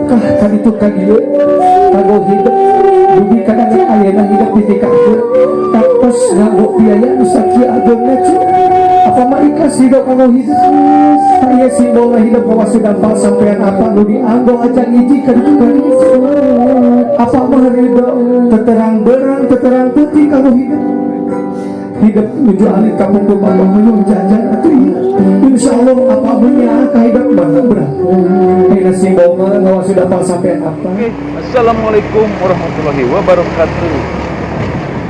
Berkah kan itu ka dieu kanggo hidup dugi kadang ayeuna hidup ditikahkeun tangtos nganggo biaya nu sakieu ageungna cu. Apa mah ikhlas hidup kanggo hidup. Tah ieu simbolna hidup kawas dampal sampean apa nu dianggo aja ngiji ka ditu ka dieu. Apa mah ridho teterang berang teterang putih kanggo hidup. Hidup nuju alit kapungkur mah hoyong jajan atuh ieu. Insyaallah apa mah ka hidup mah berat. Ayeuna simbolna ngawas dampal sampean apa. Oke, assalamualaikum warahmatullahi wabarakatuh.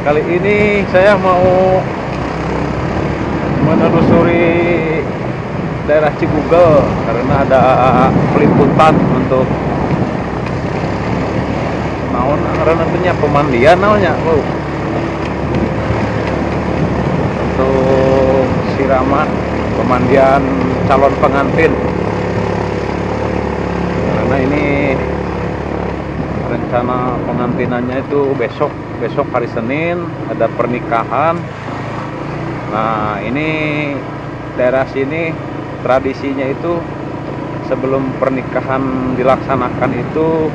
Kali ini saya mau menelusuri daerah Cibugel karena ada peliputan untuk naon ngaranna teh nya, pemandian naonnya, oh. Untuk siraman pemandian calon pengantin. Karena ini rencana pengantinannya itu besok, besok hari Senin ada pernikahan. Nah, ini daerah sini tradisinya itu sebelum pernikahan dilaksanakan itu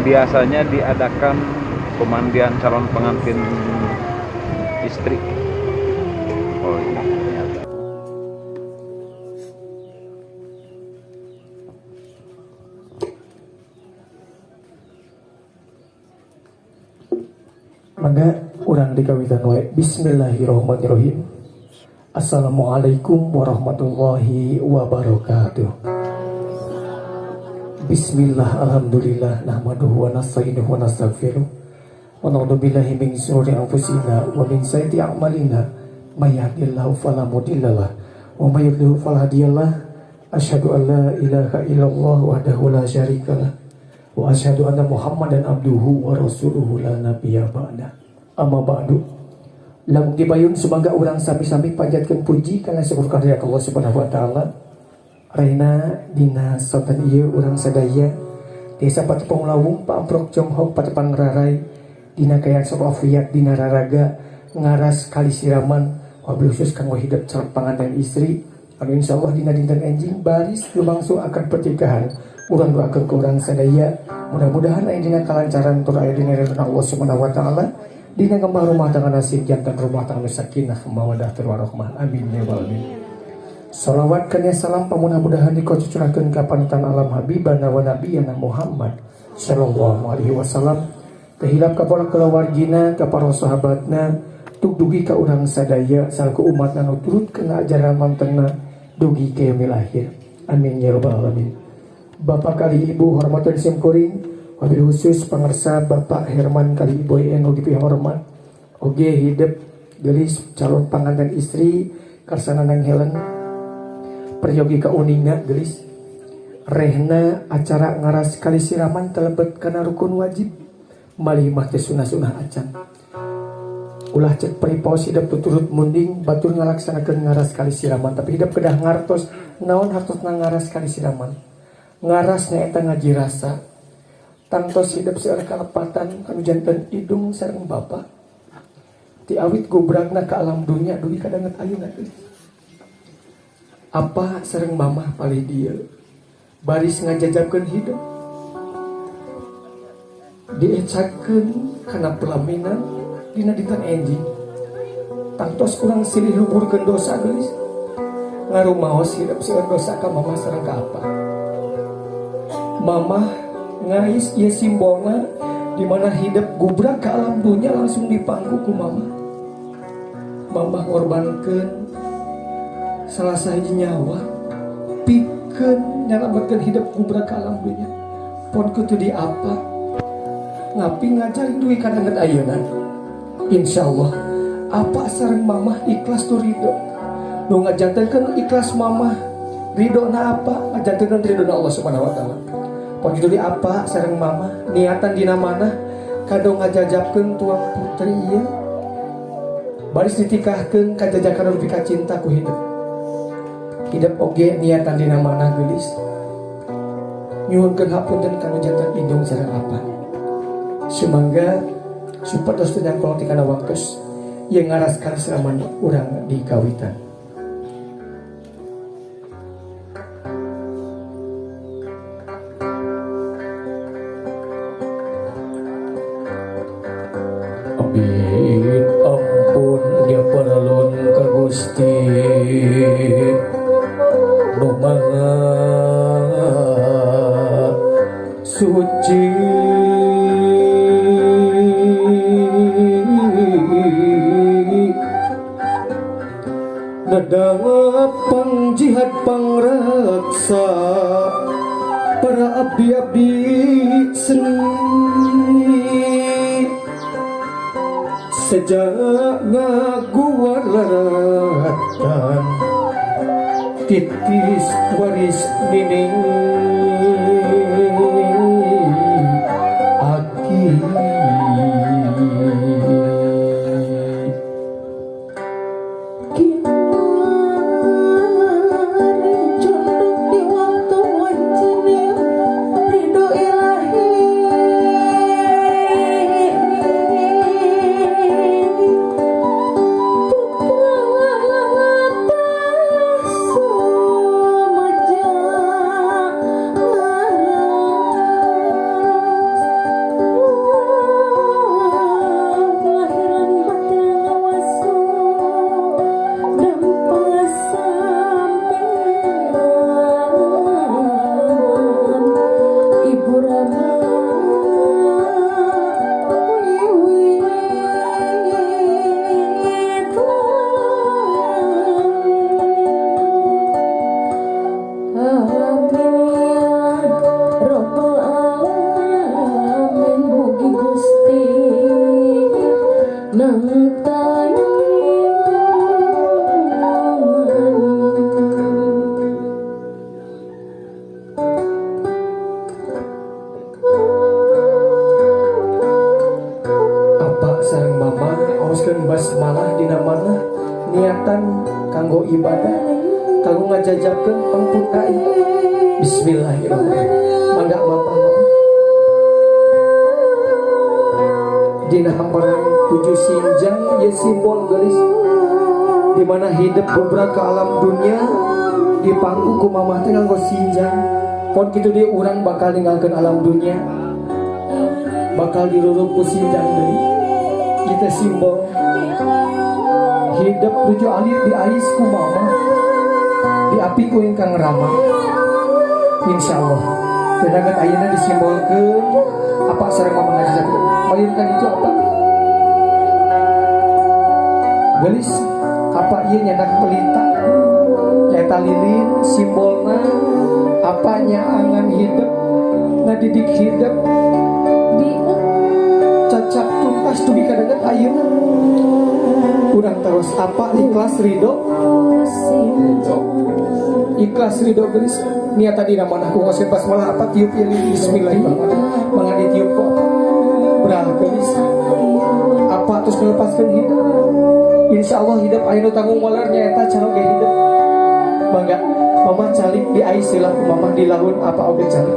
biasanya diadakan pemandian calon pengantin istri. Oh ini ternyata. Mangga urang dikawitan wae. Bismillahirrahmanirrahim. Assalamualaikum warahmatullahi wabarakatuh. Bismillah, alhamdulillah, nahmaduhu wa nasta'inuhu wa nastaghfiruh. Wa na'udzu billahi min syururi anfusina wa min sayyiati a'malina. May yahdihillahu fala mudhillalah wa may yudlil fala hadiyalah. Asyhadu an la ilaha illallah wahdahu la syarikalah wa asyhadu anna Muhammadan abduhu wa rasuluhu la nabiyya ba'da. Amma ba'du. Lamun dibayun sumangga urang sami-sami panjatkeun puji kana syukur kehadirat Allah Subhanahu wa taala. Rena dina sonten ieu urang sadaya Desa Patepong Lawung Pamprok Jonghok Patepang Rarai dina kaayaan sok afiat dina raraga ngaras kali siraman wabil khusus kanggo hidup calon panganten istri anu insyaallah dina dinten enjing baris lumangsung akan pernikahan. Urang doakeun ke urang sadaya mudah-mudahan aya dina kalancaran tur aya dina ridho Allah Subhanahu wa taala dina gembah rumah tangga nasib jantan rumah tangga sakinah mawadah warahmah, amin ya rabbal alamin. Salawat kanya salam pamudah-mudahan dikocucurahkeun ka panutan alam habibana wa nabiyana Muhammad sallallahu alaihi wasallam, tehilap ka para kulawargina, ka para sahabatna, tug dugi ka urang sadaya salaku umat anu turut kana ajaran mantengna dugi ka yaumil akhir, amin ya rabbal alamin. Bapak kali Ibu hormatan sim kuring, wabil khusus pangersa Bapak Herman kali Ibu yang ugi hormat oge hidup gelis calon panganten istri karsana Neng Helen. Peryogi kauninga gelis rehna acara ngaras kali siraman telebet kana rukun wajib, malih mah teh sunah-sunah acan. Ulah cek peripaos hidup tuturut munding batur ngalaksanakeun ngaras kali siraman, tapi hidup kedah ngartos naon hartosna ngaras kali siraman. Ngarasna eta ngaji rasa tangtos hidup seueur kalepatan kanu janten idung sareng bapa ti awit gobragna ka alam dunya dugi ka danget ayeuna geus. Apa sareng mamah palih dieu baris ngajajabkeun hidup diecakeun kana pelaminan dina dinten enjing tangtos urang silih luburkeun dosa geus ngarumaos hidup seueur dosa ka mamah sareng ka apa. Mamah ngais ieu simbolna di mana hidup gubrak ke alam dunia langsung dipangku ku mamah. Mamah ngorbankeun salah sahiji nyawa pikeun nyalametkeun hidup gubrak ke alam dunia. Pon kutu di apa ngapi ngajarin duit kadanget ayeuna. Insyaallah apa sareng mamah ikhlas tuh ridho nu ngajantenkeun ikhlas mamah ridho na apa ngajantenkeun ridho na Allah Subhanahu wa taala. Pon kitu di apa sareng mamah niatan dina mana kado ngajajabkeun tuang putri ieu baris ditikahkeun kajajakan nu pika cinta ku hidup. Hidup oge niatan dina mana geulis nyuhunkeun hapunten kanu janten indung sareng apa. Sumangga supados teu nyangkolong ti kana waktos ieu ngaras siraman urang di kawitan. Nadangap pang jihad pangraksa para abdi-abdi seni sejak ngaguar laratan titis waris nining aki. Basmalah dina mana niatan kanggo ibadah kanggo ngajajabkeun pangputai. Bismillahirrahmanirrahim. Mangga bapak mama dina hamparan 7 sinjang ya simbol gelis di mana hidup gobrak ke alam dunia dipangku ku mamah teh kanggo sinjang. Pon kitu deui urang bakal ninggalkeun alam dunia bakal dirurup ku sinjang deui. Kita simbol hidup 7 alit di ais ku mama di api ku ingkang ramah. Insyaallah tenaga ayeuna disimbolkeun apa sareng mama ngajajakeun malirkan itu apa gelis apa ieu nyandak pelita nyaeta lilin simbolna apa nyaangan hidup ngadidik hidup cacap tuntas dugi kadangan ayeuna urang terus apa ikhlas ridho ikhlas ridho gelis niat tadi namanya aku ngosip basmalah apa tiup ini bismillahirrahmanirrahim mangga ditiup kok berah gelis apa terus melepaskan hidup. Insyaallah hidup ayeuna tanggung waler nyaeta cara ge hidup mangga mama calik di ais lah mama di lahun apa oge calik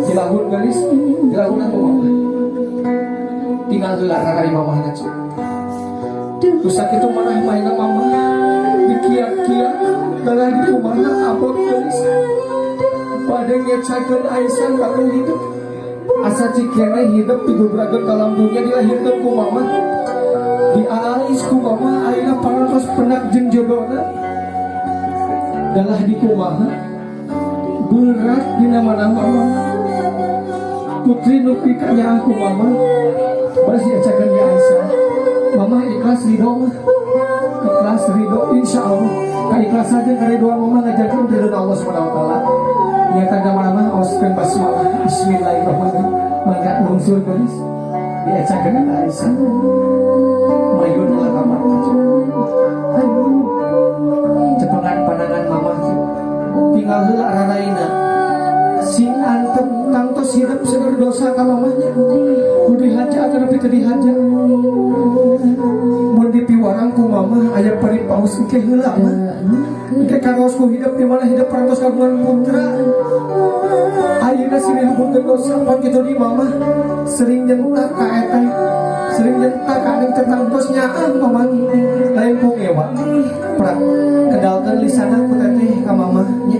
di lahun gelis di lahun aku mama tinggal heula kari mamah na rusak itu manah mainan mama dikiat-kiat dalah di kumaha abot gelis pada ngecakeun aisan kalau hidup asa cikena hidup digubrakeun ka alam dunia dilahirkeun ku mama di ais ku mama ayeuna parantos penak jeung jodona dalah di kumaha berat dina manah mama putri nu pikanyaah ku mama baris diacakeun di aisan mama ikhlas ridho mah ikhlas ridho insyaallah kaikhlasan jeung karidhoan mama ngajarkeun ridho Allah Subhanahu wa taala nyata mama oskeun basmalah bismillahirrahmanirrahim mangga lungsur geus diacakeun ka aisan mayun lah kamar cepengan pandangan mama tinggal heula raraina sing antep tangtos hidup seger dosa ka mamahnya kudu dihaja atau teu dihaja mun dipiwarang ku mama aya pari paus engke heula mah engke karaos ku hidup di mana hidup parantos kagungan putra ayeuna sing diluhurkeun dosa pan kitu di mama sering nyentak ka eta sering nyentak ka anu teh tangtos nyaah mama lain ku ngewa prak kedalkeun lisana ku teteh ka mama nya.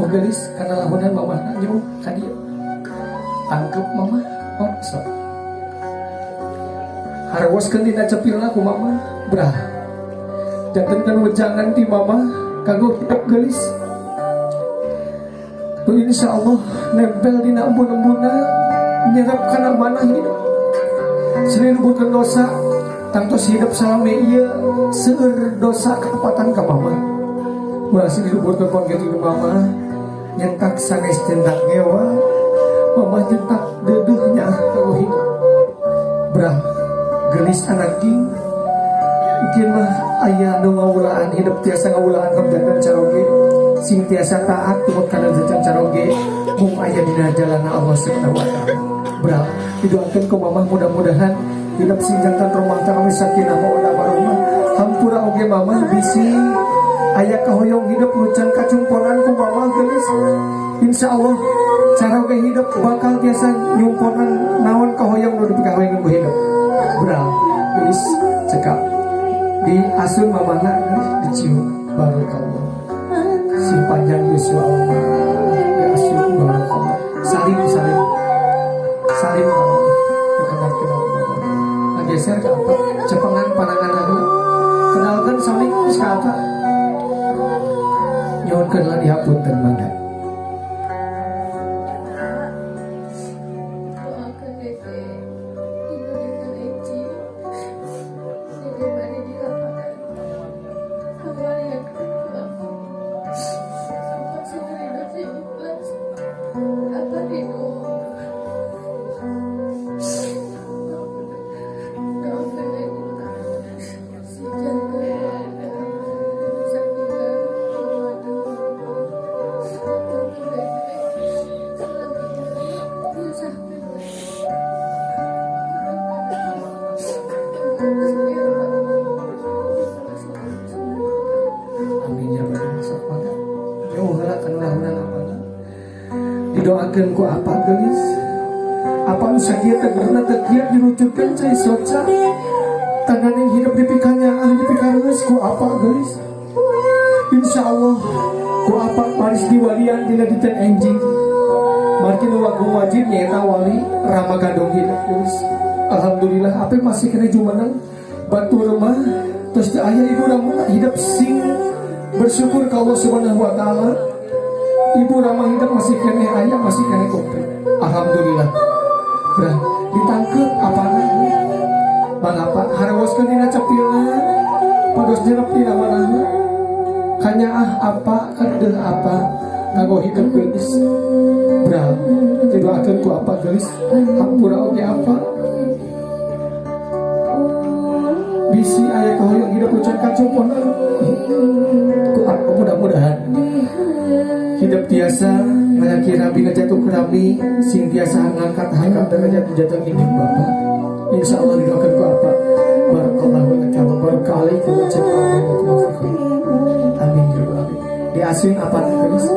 Nyuh gelis kana lahunan mamahna nyuh ka dieu. Tangkep mama, oh sok. Harwoskeun dina cepilna ku mama, brah. Jantenkeun wejangan ti mama kanggo hidup gelis. Nu insyaallah nempel dina embun-embunna nyerap kana manah hidup. Seliluburkeun dosa tangtos hidup salame ieu seueur dosa ketepatan ka mama. Ulah sililuburkeun panggetu mama nyentak sanes nyentak ngewa. Mama nyentak dedeuhnya kanggo hidup. Brah gelis anak king mungkin mah aya nu ngawulaan hidup tiasa ngawulaan kamjantan caroge sing tiasa taat tumut kana jajan caroge mung aya dina jalana Allah Subhanahu wa taala. Brah didoakeun ku mamah mudah-mudahan hidup sing jantan rumah tangga sakinah mawaddah warahmah. Hampura oge mamah bisi aya kahoyong hidup nu can kacumponan ku mamah gelis. Insyaallah caroge hidup bakal tiasa nyumponan naon kahoyong nu dipikahoyong ku hidup. Brah gelis cekap di asun mamana dicium barakallah. Sing panjang yuswa Allah di asun barakallah. Salim salim salim kenal kenal. Geser ke apa? Cepengan panangan aku. Kenalkan saling ke apa? Nyuhunkeun lah dihapunten mangga. Didoakeun ku apa gelis? Apa nu sakieu tegerna teu kieu dirucutkeun cai soca? Tanganing hidup dipikanyaah dipikareus ku apa gelis? Insyaallah ku apa maris diwalian dina dinten enjing. Margi nu wajib nyaeta wali rama gandong hidup gelis. Alhamdulillah ape masih kena jumeneng batur mah terus teu aya ibu rama hidup sing bersyukur ka Allah Subhanahu wa taala. Ibu ramah hidup masih kene ayah masih kene komplit. Alhamdulillah. Brah ditangkep apana? Mangapa harawoskeun dina cepilna? Pados nyerep dina manahna? Kanyaah apa kadeuh apa nganggo hidup gelis. Brah didoakeun ku apa gelis? Hampura oge apa? Bisi aya kahoyong hidup ucan kacumponan. Ku apa mudah-mudahan hidup tiasa ngalaki rabi ngajatuh rami sing tiasa ngangkat hangkat derajat jatuh hidup bapak. Insyaallah didoakan ku apa. Barakallahu laka wa baraka alaikum wa rahmatullahi. Amin ya rabbal alamin. Diasuin apa gelis?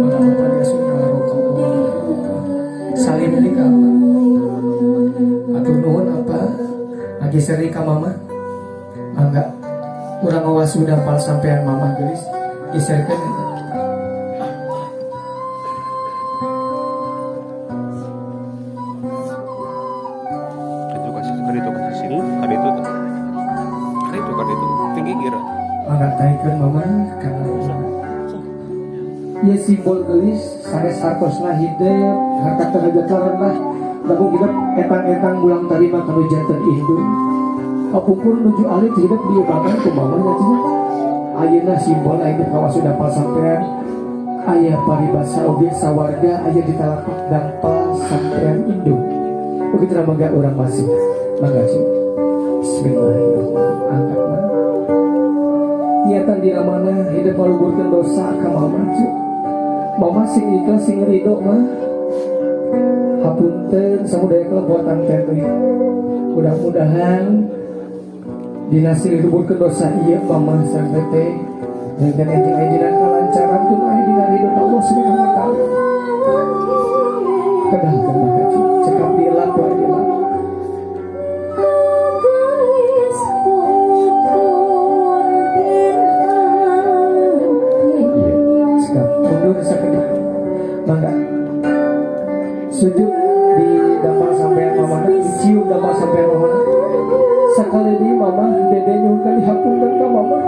Maka diasuin barakallah. Salim di ka apa? Atur nuhun apa? Lagi seri ka mama? Mangga. Urang ngawasu dampal sampean mamah gelis geserkeun eta. Itu kasih itu kasih sini, kan itu tuh. Kan itu tinggi kira. Mangga taikeun mama kana. Ieu simbol gelis sanes hartosna hidup, harta derajat rendah, lamun hidup etang-etang bulang tarima kanu janten indung. Kapungkur nuju alit hidup di bangan ku mama nya. Ayeuna simbol ayeuna kawasu dampal sampean aya paribasa oge sawarga aya di talapak dampal sampean indung. Begitu mangga urang masuk. Mangga sih. Bismillahirrahmanirrahim. Angkat mah. Niatan dina mana hidup maluburkeun dosa ka mama cu. Mama sing ikhlas sing ridho mah. Hapunten samudaya kelebuatan teh. Mudah-mudahan dina sililuburkeun dosa ieu mama sareng teh janten enjing-enjingan kalancaran tun aya dina ridho Allah Subhanahu wa taala. Kedah maka cekap dielak wae dielak. Hapunten sakedik. Mangga. Sujud di dampal sampean mamana, dicium dampal sampean mamana. Sakali deui mama dede nyuhunkeun dihapunten ka mama.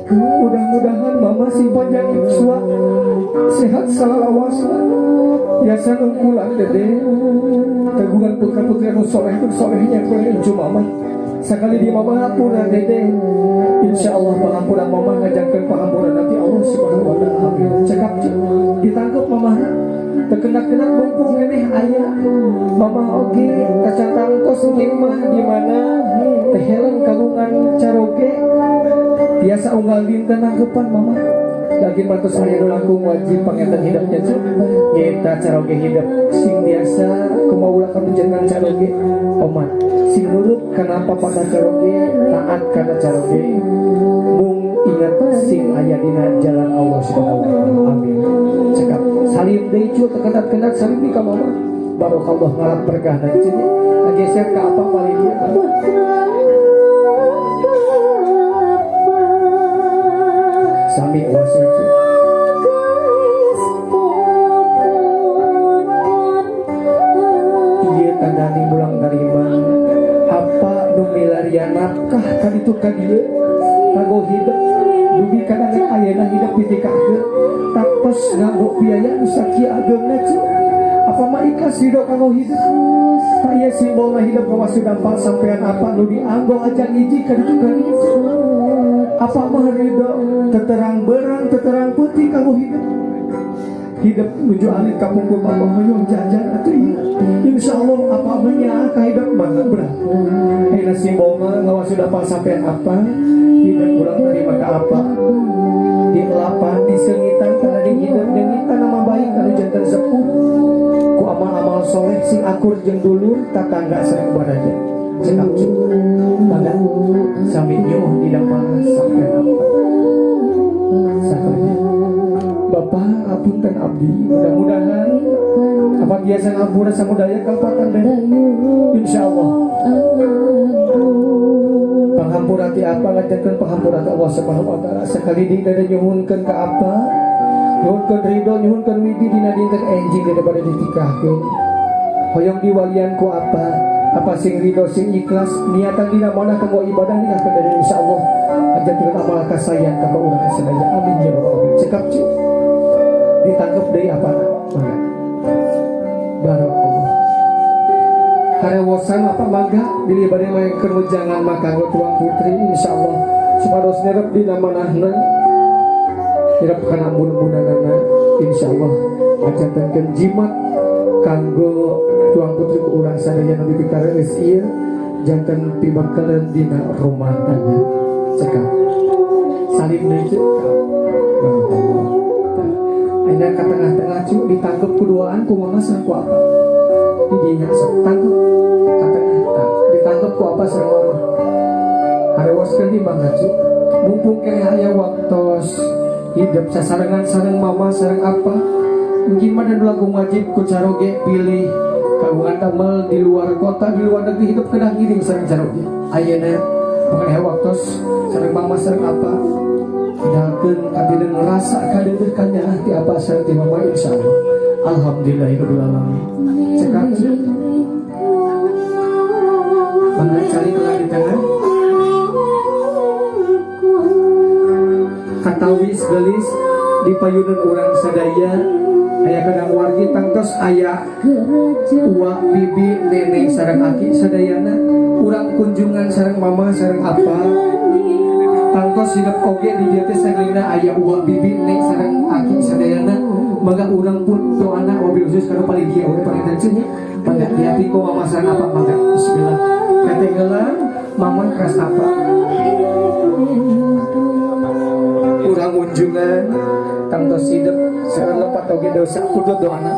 Mudah-mudahan mama sing panjang yuswa, sehat salalawasna. Biasa nungkulan dede. Teguhan putra-putri anu soleh pun solehnya kurang incu mama. Sakali di mama hampura dede. Insyaallah pangampura mama ngajarkeun pangampura nanti Allah Subhanahu wa taala. Amin. Cekap ditangkep mamahna. Tekenak-kenak mumpung keneh aya mama oge kacan tangtos mah di mana teh Helen kagungan caroge biasa unggal dinten nangkepan mama. Lagi mantos aya nu langkung wajib pangetan hidupnya cu nyaeta caroge hidup sing biasa kumaha ulah kanujangan caroge omat sing nurut kana papada caroge taat kana caroge mung ingat sing aya dina jalan Allah Subhanahu wa taala. Amin. Cekap salim deui cu tekenat-kenat salim di ka mama. Barokallah ngalap berkah na cu geser ka apa paling dia. Sami wasil cu. Ieu tandani mulang tarima apa nu milarian nafkah kaditu ka dieu kanggo hidup dugi kana ayeuna hidup ditikahkeun tapes nganggo biaya nu sakieu ageungna cu. Apa mah ikhlas hidup kanggo hidup tak ieu simbolna hidup kawasu dampal sampean apa nu dianggo ajang hiji kaditu ka dieu. Apa mah ridho teterang berang teterang putih kanggo hidup hidup nuju alit kapungkur mama hoyong jajan atuh ieu insyaallah apa mah nya ka hidup mah berat. Ayeuna simbolna ngawasu dampal sampean apa hidup ulang tarima ka apa di lapan disengitan kana di hidup dengitan nama baik anu janten sepuh ku amal-amal soleh sing akur jeung dulur tatangga sareng baraja. Cekap cu mangga sami nyuh di dampal sampean apa. Sakali Bapak apunten abdi mudah-mudahan apa biasa ngampura samudaya kalepatan deh insyaallah. Panghampura ti apa ngajarkeun panghampura ti Allah Subhanahu wa taala. Sakali deui dada nyuhunkeun ka apa nyuhunkeun ridho nyuhunkeun widi dina dinten enjing daripada ditikahkeun. Hoyong diwalian ku apa apa sing ridho sing ikhlas niatan dina mana kanggo ibadah nikahkeun dari insyaallah ajarkeun amal kasayan kanggo urang sadaya. Amin ya rabbal alamin. Cekap cu ditangkep deui apa mangga. Barokallah. Karewosan apa mangga bilih bade maengkeun wejangan mah kanggo tuang putri insyaallah supados nyerep dina manahna nyerep kana ambun-ambunanana insyaallah ajantenkeun jimat kanggo tuang putri ku urang sadaya nu dipikareus ieu janten pibakaleun dina rumah tangga. Cekap salim deui cu. Barokallah. Ayeuna ka tengah-tengah cu ditangkep kuduaan ku mama sareng ku apa di dinya sok tangkep ka tengah tah ditangkep ku apa sareng mama harewoskeun di mangga cu mumpung keneh aya waktos hidup sasarengan sareng mama sareng apa mungkin mah dan lagu wajib ku caroge pilih kagungan damel di luar kota di luar negeri hidup kedah ngiring sareng caroge ayeuna mengenai waktos sareng mama sareng apa dalkeun katiden rasa kadeudeuh kanyaah ti apa sareng ti mama insyaallah. Alhamdulillahirabbil alamin. Cekap cu mangga cari kelah di tangan katawis gelis di payunan urang sadaya aya kadang wargi tangtos aya uwa bibi nenek sareng aki sadayana urang kunjungan sareng mama sareng apa tangtos hidup oge di dieu teh sagelina aya uwa bibi nenek sareng aki sadayana mangga urang pun doana wabil khusus kana paling dia oge paling nya mangga diapi ku mama sareng apa mangga bismillah teteh heula mama keras apa urang kunjungan tangtos hidup sareng lepat oge dosa putut doana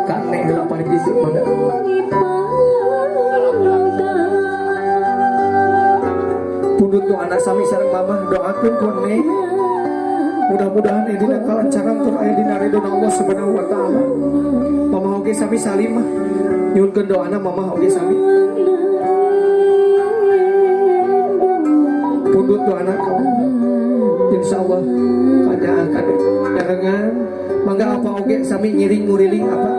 ka nek heula paling ditu mangga pundut doana sami sareng mama doakeun ku nek mudah-mudahan aya dina kalancaran tur aya dina ridho Allah Subhanahu wa taala. Mama oge sami salim mah nyuhunkeun doana mama oge sami pundut doana kamu insyaallah kanyaah kade darengan Sami ngiring nguriling apa?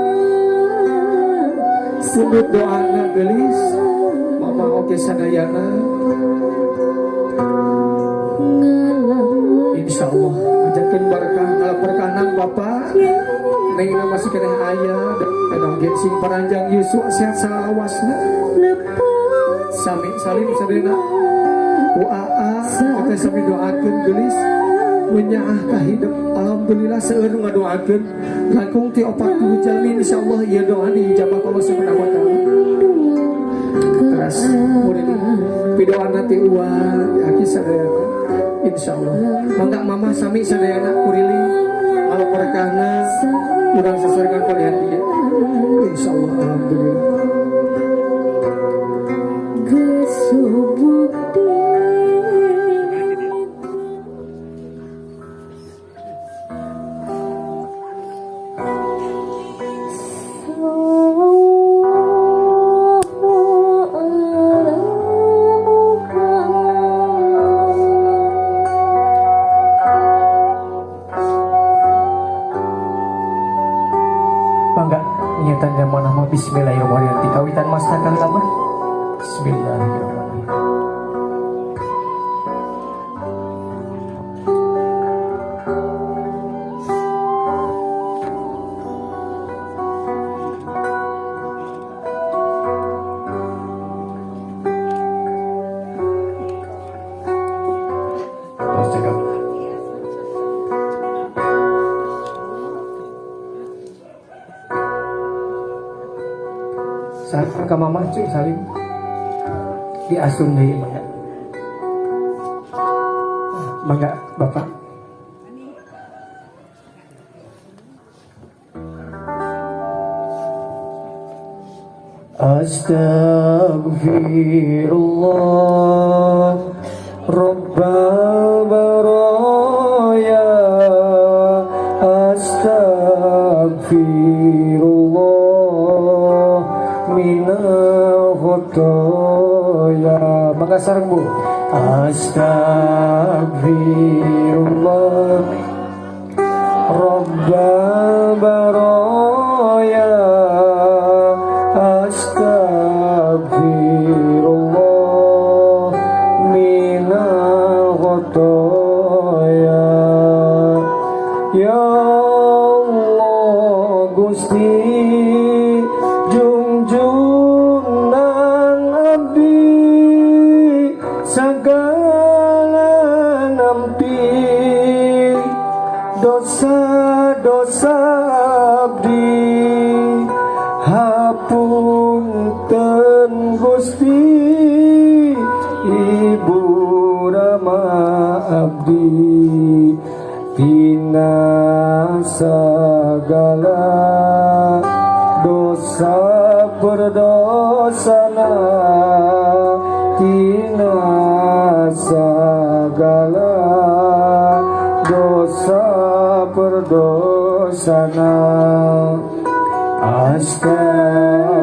Pundut doana geulis. Mama oge sadayana. Insyaallah ajakeun berkah ngalap berkahna Bapak. Neng masih keneh aya dan oge sing paranjang yuswa sehat salawasna. Sami salim sadayana. Ku aa kita sami doakeun geulis. Menyaah ka hidup alhamdulillah seueur nu ngadoakeun langkung ti 40 jalmi insyaallah ieu doa diijabah Allah Subhanahu wa taala. Teras murid pidoana ti uwa ti aki sadayana insyaallah. Mangga mama sami sadayana kuriling ala berkahna urang sasarengan kalian dia insyaallah alhamdulillah. Bismillahirrahmanirrahim. Kawitan mas takal lama. Bismillahirrahmanirrahim. Terus cakap. Salim ka mama cuy, salim diasung deui mangga. Mangga bapak. Astaghfirullah Rabbal baraya. Astaghfirullah minal khotoya. Maka sareng Bu. Astaghfirullah Rabbal baraya. Astaghfirullah minal khotoya. Ya Allah Gusti junjungan abdi segala nampi dosa-dosa abdi hapunten Gusti Ibu Rama abdi tina segala dosa berdosana tina segala dosa berdosana. Astaghfirullah.